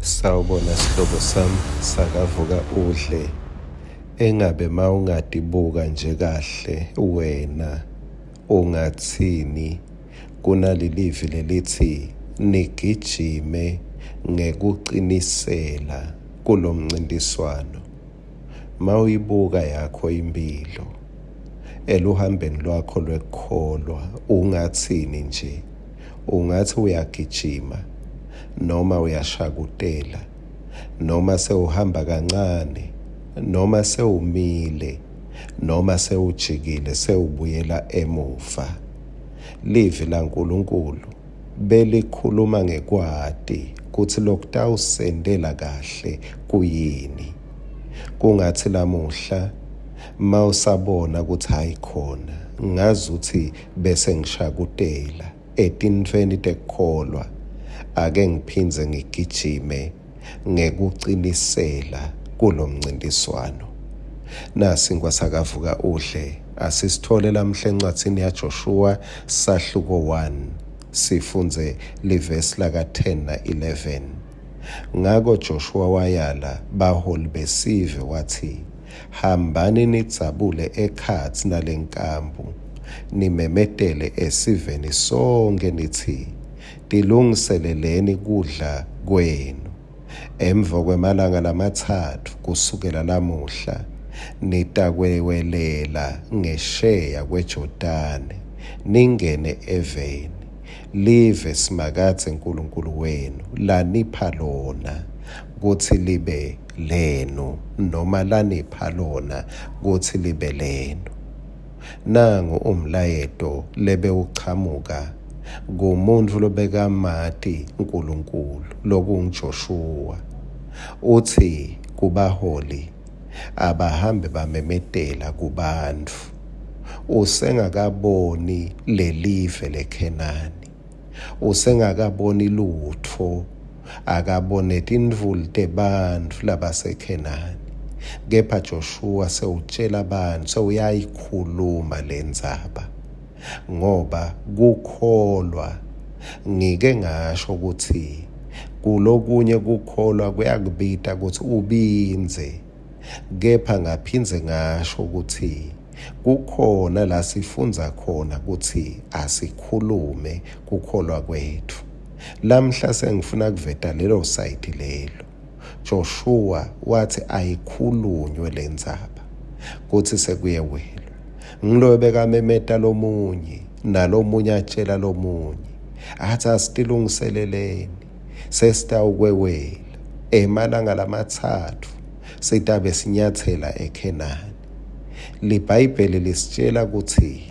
Sawubona sihlobo sami sakavuka udle engabe mawungatibuka nje kahle wena ungathini kunalelivi lelithi nigijime ngekuqinisela kulomncintiswano. Mawuyibuka yakho impilo eluhambeni lwakho lwekukholwa ungathini nje? Ungathi uyagijima noma uyashakutela noma sewuhamba kancane noma sewumile noma sewujikile sewubuyela emuva. Livi laNkulunkulu belikhuluma ngekwati kutsi lokutawusentela kahle kuyini. Kungatsi lamuhla mawusabona kutsi hhayi khona ngazuthi bese ngishakutela etintfweni tekukholwa, ake ngiphindze ngigijime ngekucinisela kulomncintiswano. Nasi Nkwasakavuka udle asisithole lamhla encwadzini yaJoshuwa sahluko 1 sifundze livesi laka-10 na-11. Ngako Joshuwa wayala baholi besive watsi, Hambani nidzabule ekhatsi nalenkambu, nimemetele esiveni sonkhe nitsi, Tilungiseleleni kudla kwenu. Emva kwemalanga lamatsatfu kusukela lamuhla nitakwewelela ngesheya kweJordane ningene eveni, live Simakadze Nkulunkulu wenu lanipha lona kutsi libe lenu, noma lanipha lona kutsi libe lenu. Nangu umlayeto lebewuchamuka kumuntfu lobekamati Nkulunkulu, lokunguJoshuwa. Utsi kubaholi abahambe bamemetela kubantfu, usengakaboni lelive leKhenani, usengakaboni lutfo, akabone tintfuli tebantfu labaseKhenani. Kepha Joshuwa sewutjela bantfu, sewuyayikhuluma lendzaba, ngoba kukholwa, ngike ngasho kutsi kulokunye kukholwa kuyakubita kutsi ubindze, kepha ngaphindze ngasho kutsi kukhona la sifundza khona kutsi asikhulume kukholwa kwetfu. Lamhla sengifuna kuveta lelo sayidi lelo. Joshuwa watsi ayikhulunywe lendzaba kutsi sekuyewelwa. Ngiloyo bekamemeta lomunye nalomunye atjela lomunye atsi asitilungiseleleni sesitawukwewela emalanga lamatsatfu sitabe sinyatsela eKhenani. LiBhayibheli lisitjela kutsi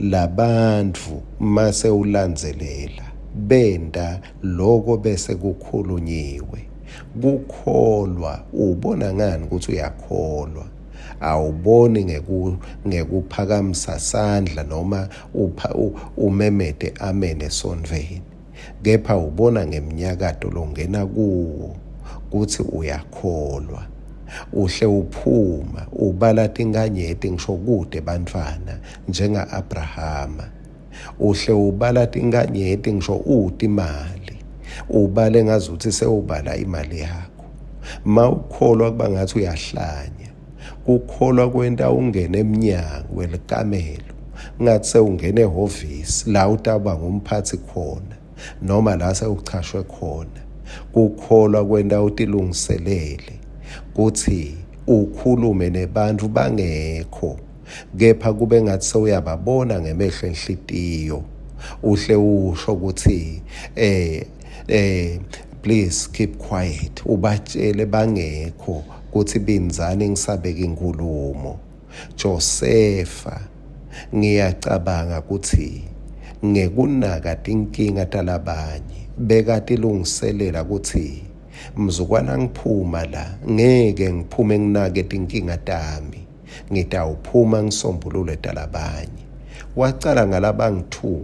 Labantfu mase ulandzelela benta loko bese kukhulunyiwe. Kukholwa ubona ngani kutsi uyakholwa? Awuboni ngeku ngekuphakamisa sandla noma upha, umemete amen esontfweni. Kepha ubona ngemnyakato longena kuwo kutsi uyakholwa. Uhle uphuma ubala tinkhanyeti ngisho kute bantfwana njenga-Abrahama. Uhle ubala tinkhanyeti ngisho ute imali. Ubale ngazuthi sewubala imali yakho. Mawukholwa kuba ngathi uyahlanya. Kukholwa kwenta ungene emnyango welikamelo ngathi sewungena ehhovisi la utawuba ngumphatsi khona noma la sewuchashwe khona. Kukholwa kwenta utilungiselele kutsi ukhulume nebantfu bangekho kepha kube ngathi sewuyababona ngemehlo enhlitiyo uhle usho kutsi please keep quiet ubatshele bangekho kutsi bindzani ngisabeka inkhulumo. Josefa, ngiyacabanga kutsi ngekunaka tinkinga talabanye bekatilungiselela kutsi mzukwana ngiphuma la ngeke ngiphume nginake tinkinga tami ngitawuphuma ngisombulule talabanye. Wacala ngalabangu-2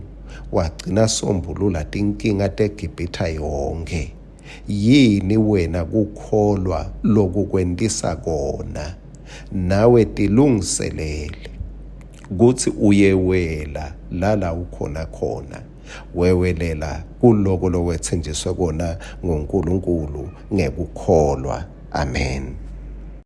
wagcina sombulula tinkinga teGibhithe yonkhe. Yini wena kukholwa lokukwentisa kona? Nawe tilungiselele kutsi uyewela lala ukhona khona. Wewelela kuloko lowetsenjiswe kona nguNkulunkulu ngekukholwa. Amen.